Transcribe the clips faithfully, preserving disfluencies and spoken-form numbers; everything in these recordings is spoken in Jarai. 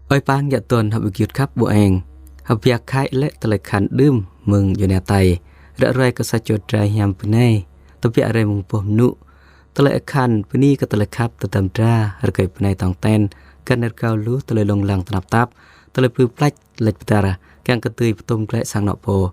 Ơi pang yă tuan hơbĭ gơyut khăp ƀu eng. Hơbia khai lĕ tơlơi akhan đưm mơ̆ng Yôna tai. Ră ruai kơ sa čô dra hiam bơnai. Tơbiă rai mơ̆ng boh mơnŭ. Tơlơi akhan bơni kơ tơlơi khăp tơdăm dra, rơkơi bơnai tong ten, găn rơgao lu tơlơi lông lăng tơnap tap, tơlơi plư plač lĕč pơdar, kiăng kơ dưi pơtum glaĭ sang anŏ pô.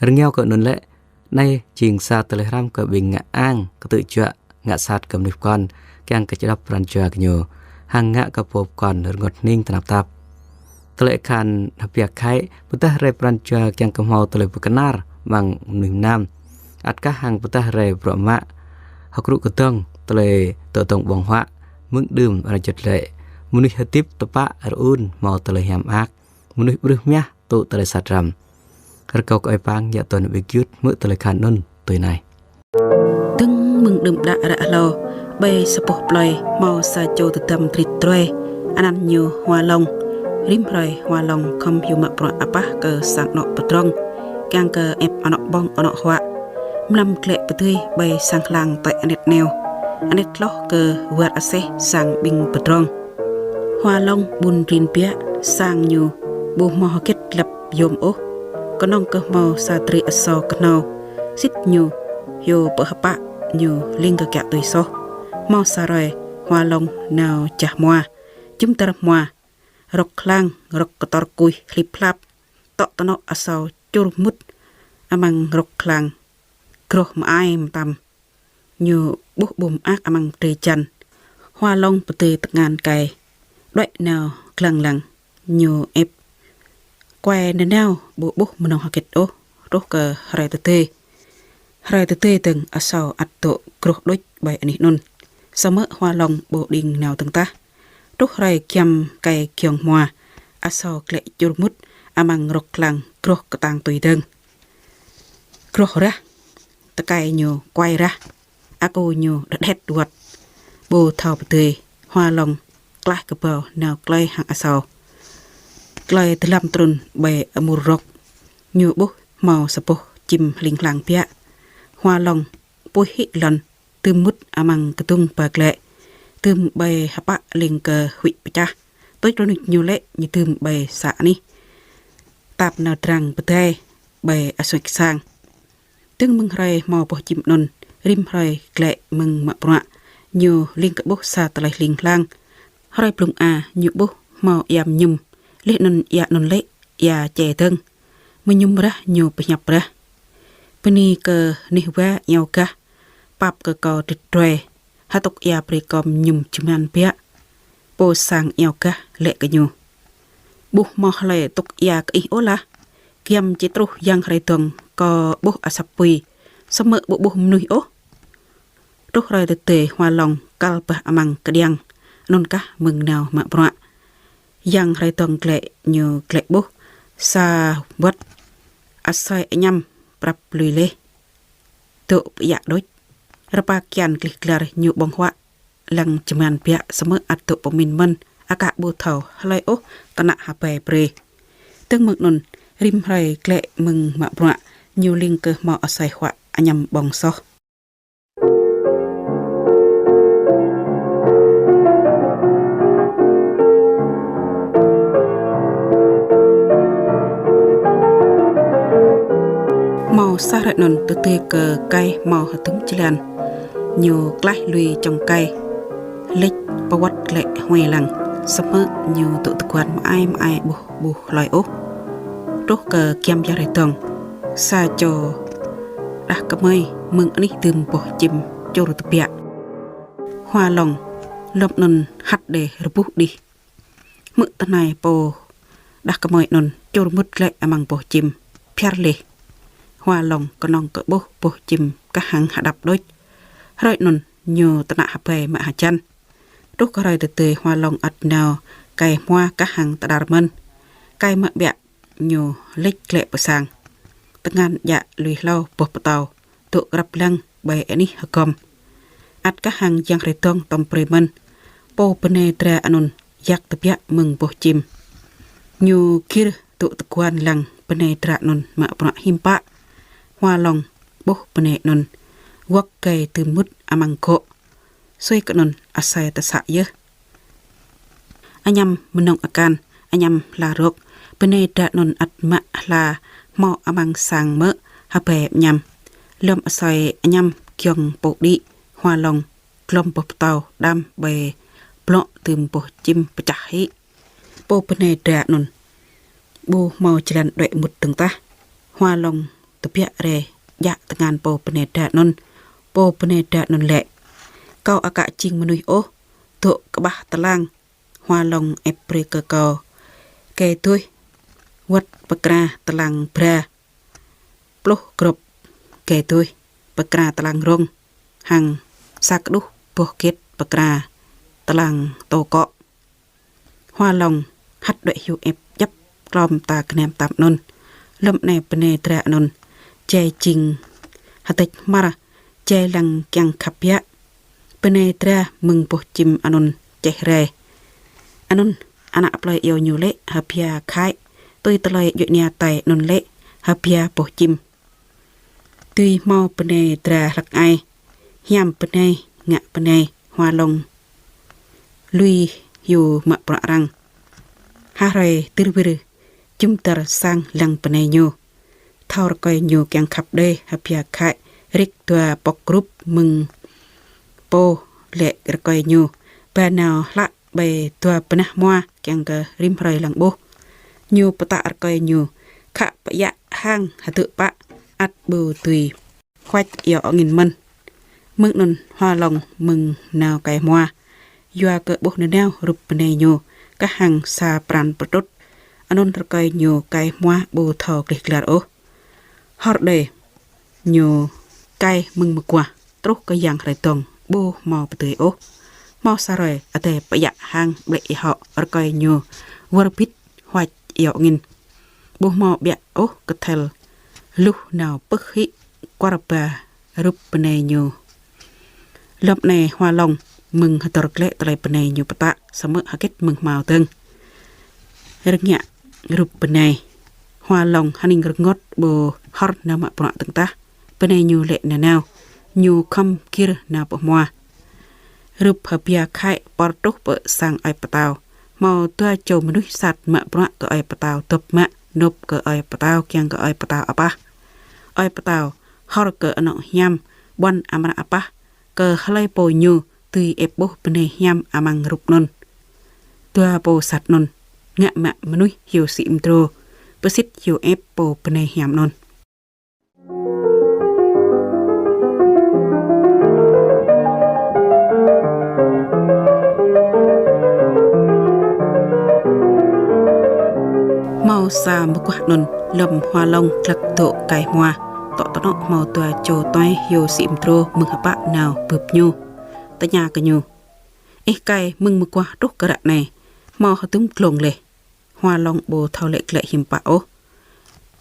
Rơngiao kơ anŭn lĕ, anai jing sa tơlơi hrăm kơ ƀing ngă ang, kơtư̆ juă, ngă sat kơ mơnuih pơkŏn, kiăng kơ čơđăp pran jua gơñu, hăng ngă kơ pô pơkŏn rơngot hning tơnap tap. Tơlơi akhan hơbia khai, pơdah rai pran jua kiăng kơ hmâo tơlơi pơkơnar amăng mơnuih mơnam. Ăt kah hăng pơdah rai bruă mă, hơkrŭ kơdơ̆ng, tơlơi tơdơ̆ng ƀơ̆ng huă, mơ̆ng đưm arăng juăt lĕ. Mơnuih hơdip tơpă rơun hmâo tơlơi hiam mơak. Mơnuih ƀrưh mơyah tŭ tơlơi sat răm. Rơkâo kơ ơi pang yă tuan ƀing gơyut hmư̆ tơlơi akhan anŭn tui anai. Dơ̆ng mơ̆ng đưm đă ră hlâo, ƀơi sa boh plơi hmâo sa čô tơdăm drit druai, anăn ñu Hua Lŏng. Rĭm hrơi Hua Lŏng khŏm hyu mă bruă apah kơ sang anŏ pơdrŏng, kiăng kơ ĕp anŏ ƀơ̆ng anŏ huă. Mlam glaĭ pơdơi ƀơi sang hlang tơi anet neo, anet hloh kơ war aseh sang ƀing pơdrŏng. Hua Lŏng ƀun rin biă, sang ñu ƀu hmâo hơget lăp yôm ôh. Kơnơ̆ng kơ hmâo sa drơi asâo kơhnâo, sĭt ñu hyu pơhơpă ñu lêng kơ kiă tui soh. Hmâo sa hrơi Hua Lŏng nao jah hmua, jum dar hmua, rŏk hlang, rŏk kơtor kuih hlip hlap, tŏ tơnŏ asâo čur mŭt amăng rŏk hlang, groh mơai mơtam. Ñu ƀuh ƀum mơak amăng drơi jăn. Hua Lŏng pơdơi tơngan kai, đuaĭ nao glăng lăng. Ñu ĕp kuai nanao ƀu ƀuh mơnơ̆ng hơget ôh, truh kơ hrơi tơdơi. Hrơi tơdơi dơ̆ng asâo ăt dŏ groh đôč ƀơi anih anŭn. Samơ̆ Hua Lŏng ƀu đing nao dơ̆ng tah. Truh hrơi giăm kai giŏng hmua, asâo glaĭ čur mŭt amăng rŏk hlang groh kơtang tui dơ̆ng. Groh rah, tơkai ñu kuai rah, akŏ ñu đơđet wơ̆t. Ƀu thâo pơdơi, Hua Lŏng klaih kơbao nao klơi hăng asâo. Klơi dơlăm trŭn ƀơi amur rŏk, ñu ƀuh hmâo sa boh čim hling hlang biă. Hua Lŏng puih hĭ lŏn, dưm mŭt amăng kơdŭng ba glaĭ, dưm ƀơi hơpă lêng kơ huĭ pơčah. Tuč rơnuč ñu lĕ ñu dưm ƀơi sa anih tap nao drang pơdai ƀơi asui kơsang. Dơ̆ng mơ̆ng hrơi hmâo boh čim anŭn, rĭm hrơi glaĭ mơ̆ng mă bruă, ñu lêng kơ ƀuh sa tơlơi hling hlang. Hrơi blung a ñu ƀuh hmâo ia mơñum, laih anŭn ia anŭn lĕ ia čê dơ̆ng. Mơñum rah ñu pơhiăp rah: Bơni kơ neh wa iâu gah, pap kơ kâo drit druai, hơtŭk ia brơi kâo mơñum jơman biă. Pô sang iâu gah lĕ kơ ñu: Ƀu hmâo hlơi tŭk ia kơ ih ôh lah. Giăm či truh yang hrơi dơ̆ng kâo ƀuh asăp apui, samơ̆ ƀu ƀuh mơnuih ôh. Truh hrơi tơdơi Hua Lŏng kăl bah amăng kơđiăng, anŭn kah mơ̆ng nao mă bruă. Yang hrơi dơ̆ng glaĭ ñu glaĭ ƀuh sa wơ̆t asơi añăm prăp lui laih, dŏ pơiă đôč. Rơpa kian glih glar ñu ƀơ̆ng huă lăng jơman biă, samơ̆ ăt dŏ pơmĭn mơ̆n, aka ƀu thâo hlơi ôh tơnă hơbai brơi. Dơ̆ng mơ̆ng anŭn, rĭm hrơi glaĭ mơ̆ng mă bruă, ñu lêng kơ hmâo asơi huă añăm ƀơ̆ng soh. Hmâo sa hrơi anŭn, tơdơi kơ kai hmâo hơdôm jơlan, ñu klaih lui čŏng kai, lĕč pơwơ̆t glaĭ huai lăng, samơ̆ ñu dŏ tơguan mơai mơai ƀuh ƀu hlơi ôh. Truh kơ giăm yang hrơi dơ̆ng, sa čô đah kơmơi mơ̆ng anih dưm boh čim čur tơbiă. Hua Lŏng lŏm anŭn hăt đe rơbuh đih. Hmư̆ tơhnai pô đah kơmơi anŭn čur mŭt glaĭ amăng boh čim phiar laih. Hua Lŏng kơnơ̆ng kơ ƀuh boh čim kah hăng hơđăp đôč. Hrơi anŭn ñu tơnă hơbai mă hơjăn. Truh kơ hrơi tơdơi Hua Lŏng ăt nao kai hmua kah hăng tơđar mơ̆n. Kai mă ƀiă ñu lĕč glaĭ pơ sang. Tơngan djă lui hlâo boh pơtâo, dŏ krăp lăng ƀơi anih hơgŏm. Ăt kah hăng yang hrơi dơ̆ng tŏm brơi mơ̆n. Pô bơnai dra anŭn yak tơbiă mơ̆ng boh čim. Ñu gir dŏ tơguan lăng bơnai dra anŭn mă bruă hiư̆m pă. Hua Lŏng ƀuh bơnai anŭn wơ̆k gai dưm mŭt amăng gŏ. Sui kơ anŭn asơi tơsă yơh. Añăm mơnơ̆ng akan, añăm hla rŏk. Bơnai dra anŭn ăt mă hla hmâo amăng sang mơ̆ hơbei añăm. Lơ̆m asơi añăm giŏng pô đĭ, Hua Lŏng glŏm boh pơtâo đăm ƀơi blŏ tơm boh čim pơčah hĭ. Pô bơnai dra anŭn ƀu hmâo jơlan đuaĭ mŭt dơ̆ng tah. Hua Lŏng tơbiă rai djă tơngan pô bơnai dra anŭn. Pô bơnai dra anŭn laĭ: Kâo aka jing mơnuih ôh, dŏ kơƀah tơlang. Hua Lŏng ĕp brơi kơ kâo gai duih wơ̆t pơkra tơlang bra, pluh grŏp gai duih pơkra tơlang rông, hăng sa kơđuh boh gĕt pơkra tơlang tô kŏ. Hua Lŏng hăt đuaĭ hyu ĕp djŏp klŏm ta kơnem tam anŭn. Lơ̆m anai bơnai dra anŭn jai jing hơdĕč hmar, jai lăng kiăng khăp biă. Bơnai dra mơ̆ng boh čim anŭn čeh rai. Anŭn ană plơi iâu ñu lĕ Hơbia Khăi, tui tơlơi djuai ania Tây anŭn lĕ Hơbia boh čim. Tui hmâo bơnai dra hlăk ai, hiam bơnai, ngă bơnai, Hua Lŏng lui hyu mă bruă arăng. Ha hrơi tơr wir jum dar sang lăng bơnai ñu. Thâo rơkơi ñu kiăng khăp đơi, Hơbia Khăi rĭk dua pŏk rup mơ̆ng pô lĕ rơkơi ñu ba nao hlak ƀơi dua bơnah hmua kiăng kơ rĭm hrơi lăng ƀuh. Ñu pơtă rơkơi ñu khă pơiă hăng hơdơ̆ pă, ăt ƀu dưi huač iâu angĭn mơ̆n. Mơ̆ng anŭn Hua Lŏng mơ̆ng nao kai hmua, yua kơ ƀuh nanao rup bơnai ñu kah hăng sa pran pơtrŭt. Anŭn rơkơi ñu kai hmua ƀu thâo gleh glar ôh. Hor đơi ñu kai mơ̆ng mơguah truh kơ yang hrơi dŏng ƀu hmâo pơdơi ôh. Hmâo sa hrơi adai pơiă hăng ƀlĕ ia hŏ, rơkơi ñu wơr bĭt huač iâu angĭn. Ƀu hmâo ƀiă ôh kơthel luh nao pưh hĭ kuar ba rup bơnai ñu. Lơ̆m anai Hua Lŏng mơ̆ng hơdơr glaĭ tơlơi bơnai ñu pơtă, samơ̆ hơget mơ̆ng hmâo dơ̆ng. Rơngiă rup bơnai, Hua Lŏng hơning rơngot ƀu hor nao mă bruă dơ̆ng tah. Bơnai ñu lĕ nanao, ñu khŏm gir nao pơ hmua. Rup Hơbia Khăi pơr truh pơ sang ơi pơtao. Hmâo dua čô mơnuih sat mă bruă kơ ơi pơtao dŏp mă nộp kơ ơi pơtao kiăng kơ ơi pơtao apah. Ơi pơtao hor kơ anŏ hiam ƀuăn amra apah kơ hlơi pô ñu dưi ĕp ƀuh bơnai hiam amăng rup anŭn. Dua pô sat anŭn ngă mă mơnuih hyu sĭ mơdrô, pơsĭt hyu ĕp pô bơnai hiam anŭn. Hmâo sa mơguah anŭn, lơ̆m Hua Lŏng glăk dŏ kai hmua, tŏ tơnŏ hmâo dua čô tuai hyu sĭ mơdrô mơ̆ng hơpă nao bưp ñu. Tơña kơ ñu: Ih kai mơ̆ng mơguah truh kơ ră anai, hmâo hơdôm glông laih? Hua Lŏng ƀu thâo laĭ glaĭ hiư̆m pă ôh.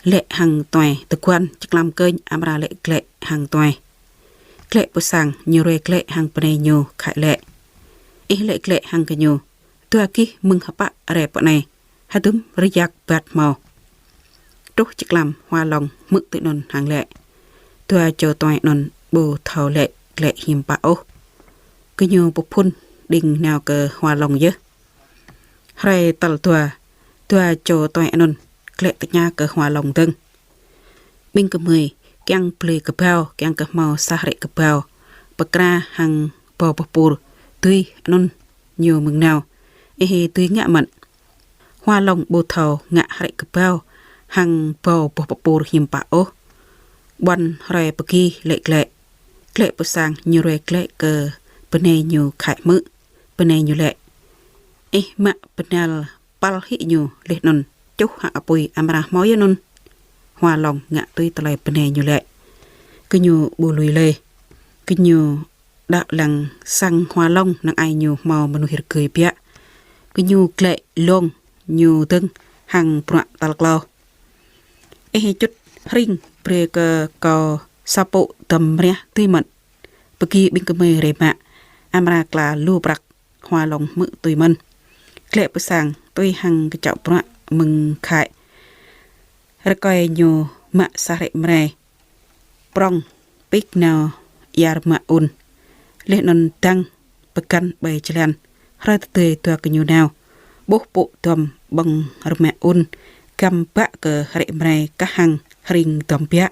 Laĭ hăng tuai tơguan čơklam kơñ amra laĭ glaĭ hăng tuai. Glaĭ pơ sang ñu ruai glaĭ hăng bơnai ñu Khăi laĭ: Ih laĭ glaĭ hăng gơñu: Dua gih mơ̆ng hơpă rai pơ anai, hơdôm rơyak bat hmâo? Truh čơklam Hua Lŏng hmư̆ tui anŭn hăng laĭ. Dua čô tuai anŭn ƀu thâo laĭ glaĭ hiư̆m pă ôh. Gơñu pơphŭn đing nao kơ Hua Lŏng yơh. Hrơi tal dua, dua čô tuai anŭn glaĭ tơña kơ Hua Lŏng dơ̆ng: Ƀing gơmơi kiăng blơi kơbao, kiăng kơ hmâo sa hrĕ kơbao pơkra hăng bao boh pur dưi anŭn ñu mơ̆ng nao. Ih dưi ngă mơ̆n? Hua Lŏng ƀu thâo ngă hrĕ kơbao hăng bao boh pơpur hiư̆m pă ôh. Ƀuăn hrơi pơgi laĭ glaĭ. Glaĭ pơ sang ñu ruai glaĭ kơ bơnai ñu Khăi hmư̆. Bơnai ñu laĭ: Ih mă bơnal păl hĭ ñu laih anŭn čuh hăng apui amra hmâo yơh anŭn. Hua Lŏng ngă tui tơlơi bơnai ñu laĭ. Gơñu ƀu lui laih. Gơñu đăo lăng sang Hua Lŏng, năng ai ñu hmâo mơnuih rơgơi biă. Gơñu glaĭ lông ñu dơ̆ng hăng bruă tal klâo. Ih čŭt hring brơi kơ kâo sa pŭ dăm mriah dưi mơ̆n? Pơgi ƀing gơmơi rai mă, amra kla lu prăk. Hua Lŏng hmư̆ tui mơ̆n. Glaĭ pơ sang tui hăng kơčŏ bruă mơ̆ng Khăi. Rơkơi ñu mă sa hrĕ mrai prŏng pik nao iar mă un. Laih anŭn dăng pơgăn ƀơi jơlan. Hrơi tơdơi dua gơñu nao, ƀuh pŭ dăm ƀơ̆ng rơma un, găm bă kơ hrĕ mrai kah hăng hring dŏm biă.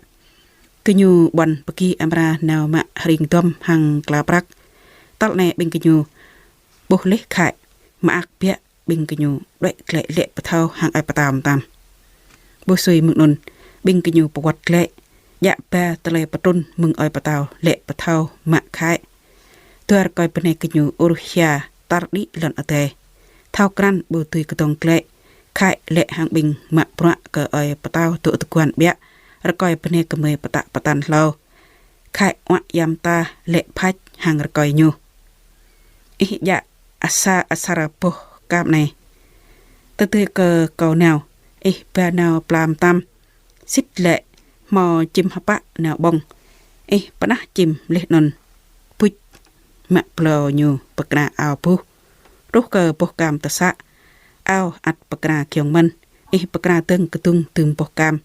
Gơñu ƀuăn pơgi amra nao mă hring dŏm hăng kla prăk. Tal anai ƀing gơñu ƀuh laih Khăi, mơak biă ƀing gơñu đuaĭ glaĭ laĭ pơthâo hăng ơi pơtao mơtam. Ƀuh sui mơ̆ng anŭn, ƀing gơñu pơwơ̆t glaĭ, djă ba tơlơi pơtrŭn mơ̆ng ơi pơtao laĭ pơthâo mă Khăi. Dua rơkơi bơnai gơñu ur hia tar đĭ lŏn adai. Thâo krăn ƀu dưi kơdŏng glaĭ, Khăi laĭ hăng ƀing mă bruă kơ ơi pơtao dŏ tơguan biă, rơkơi bơnai gơmơi pơtă pơtăn hlâo. Khăi uă ia mơta laĭ phač hăng rơkơi ñu: Ih djă asar asar boh kam anai. Tơdơi kơ kâo nao, ih ba nao pla mơtam. Sĭt lĕ hmâo čim hơpă nao ƀơ̆ng. Ih pơnah čim laih anŭn buč mă blâo ñu pơkra ao buh. Truh kơ boh kam tơsă, ao ăt pơkra giŏng mơ̆n, ih pơkra dơ̆ng kơdŭng dưm boh kam.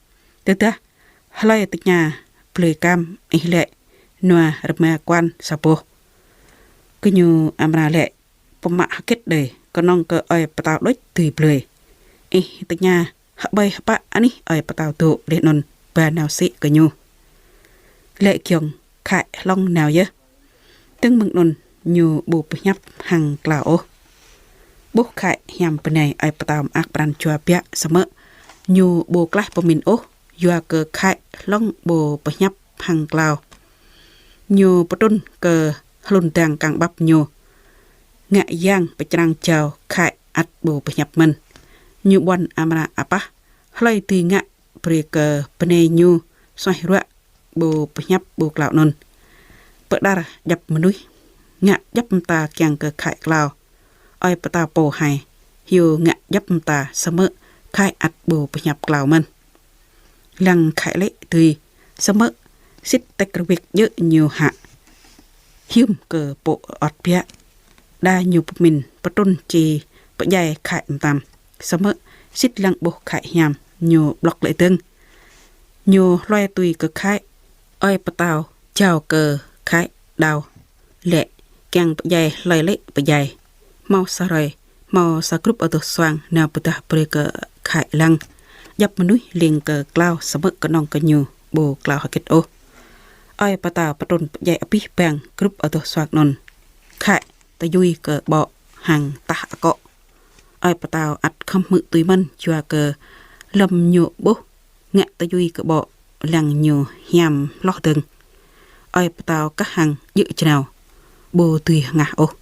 Tơdah hlơi tơña blơi kam, ih laĭ: Nua rơma kuan sa boh. Gơñu amra laĭ: Pơmă hơget đơi, kơnơ̆ng kơ ơi pơtao đôč dưi blơi. Ih tơña hơƀơi hơpă anih ơi pơtao dŏ laih anŭn ba nao sĭ kơ ñu. Laĭ giŏng Khăi hlŏng nao yơh. Dơ̆ng mơ̆ng anŭn ñu ƀu pơhiăp hăng klao ôh. Ƀuh Khăi hiam bơnai ơi pơtao mơak pran jua biă samơ̆ ñu ƀu klaih pơmĭn ôh, yua kơ Khăi hlŏng ƀu pơhiăp hăng klao. Ñu pơtrŭn kơ hlŭn dang kang ƀăp ñu. Ngă yang pơčrang jao Khăi ăt ƀu pơhiăp mơ̆n. Ñu ƀuăn amra apah, hlơi dưi ngă brơi kơ bơnai ñu suaih ruă ƀu pơhiăp ƀu klao anŭn. Pơđar djăp mơnuih ngă djăp mơta kiăng kơ Khăi klao. Ơi pơtao pô hai hyu ngă djăp mơta samơ̆ Khăi ăt ƀu pơhiăp klao mơ̆n. Lăng Khăi lĕ dưi, samơ̆ sĭt tĕk rơwĕk djơ̆ ñu hă. Hiưm kơ pô ơt biă. Đa ñu pơmĭn pơtrŭn či pơdjai Khăi mơtam. Samơ̆ sĭt lăng ƀuh Khăi hiam, ñu ƀlŏk lĕ dơ̆ng. Ñu hluai tui kơ Khăi, ơi pơtao jao kơ Khăi đao. Laĭ kiăng pơdjai hlơi lĕ pơdjai. Hmâo sa hrơi, hmâo sa grup adoh suang nao pơdah brơi kơ Khăi lăng. Djăp mơnuih lêng kơ klao samơ̆ kơnơ̆ng kơ ñu ƀu klao hơget ôh. Ơi pơtao pơtrŭn pơdjai abih bang grup adoh suang anŭn. Khăi tơjui kơ ƀô̆ hăng tah akŏ. Ơi pơtao ăt khŏm hmư̆ tui mơ̆n yua kơ lơ̆m ñu ƀuh ngă tơjui kơ ƀô̆ lăng ñu hiam hloh dơ̆ng. Ơi pơtao kah hăng djơ̆ jrao, ƀu dưi hơngah ôh.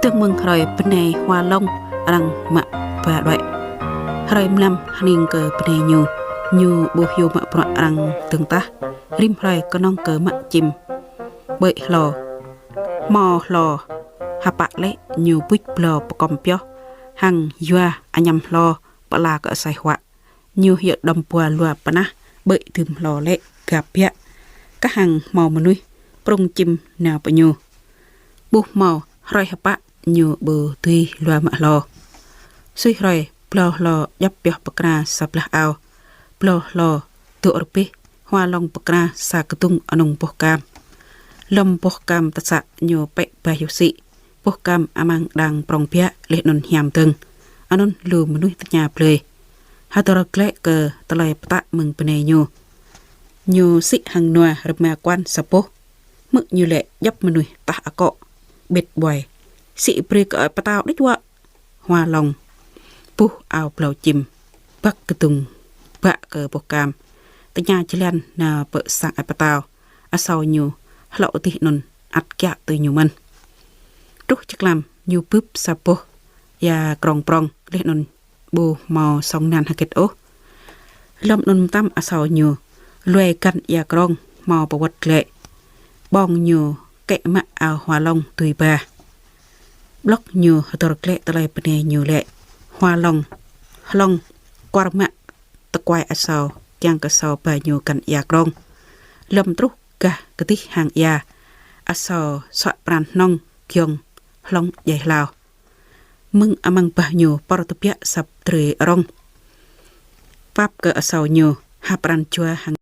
Dơ̆ng mơ̆ng hrơi bơnai Hua Lŏng arăng mă ba đuaĭ. Hrơi mlam hning kơ bơnai ñu, ñu ƀu hyu mă bruă arăng dơ̆ng tah. Rĭm hrơi kơnơ̆ng kơ mă čim ƀơi hlô. Hmâo hlô hơpă lĕ ñu buč blâo pơkŏm pioh hăng yua añăm hlô pơala kơ asơi huă. Ñu hyu đŏm bua lua pơnah ƀơi dưm hlô lĕ gap biă. Kah hăng hmâo mơnuih prŭng čim nao pơ ñu. Ƀuh hmâo hrơi hơpă ñu ƀu dưi lua mă hlô. Sui hrơi blâo hlô djŏp pioh pơkra sa blah ao. Blâo hlô dŏ rơbeh, Hua Lŏng pơkra sa kơdŭng anŭng boh kam. Lơ̆m boh kam tơsă ñu pĕ ba hyu sĭ. Boh kam amăng đang prŏng biă laih anŭn hiam dơ̆ng. Anŭn lu mơnuih tơña blơi. Hơdơr glaĭ kơ tơlơi pơtă mơ̆ng bơnai ñu. Ñu sĭ hăng nua rơma kuan sa boh. Hmư̆ ñu laĭ djăp mơnuih tah akŏ, ƀĕt ƀuai: Sĭ brơi kơ ơi pơtao đôč wă. Hua Lŏng buh ao blâo čim, băk kơdŭng bă kơ boh kam. Tơña jơlan nao pơ sang ơi pơtao. Asâo ñu hlâo adih anŭn ăt kiaŏ tui ñu mơ̆n. Truh čơklam ñu bưp sa boh ia krong prŏng laih anŭn ƀu hmâo sŏng nan hơget ôh. Lơ̆m anŭn mơtam asâo ñu luai găn ia krong hmâo pơwơ̆t glaĭ. Ƀơ̆ng ñu kĕ mă ao Hua Lŏng dưi ba. Ƀlŏk ñu hơdơr glaĭ tơlơi bơnai ñu laĭ: Hua Lŏng hlŏng kuar mă tơkuai asâo kiăng kơ asâo ba ñu găn ia krong. Lơ̆m truh gah kơdih hăng ia, asâo suă pran hnong giŏng hlŏng djai hlao. Mơ̆ng amăng bah ñu pơr tơbiă sa drơi arŏng. Pap kơ asâo ñu ha pran jua hăng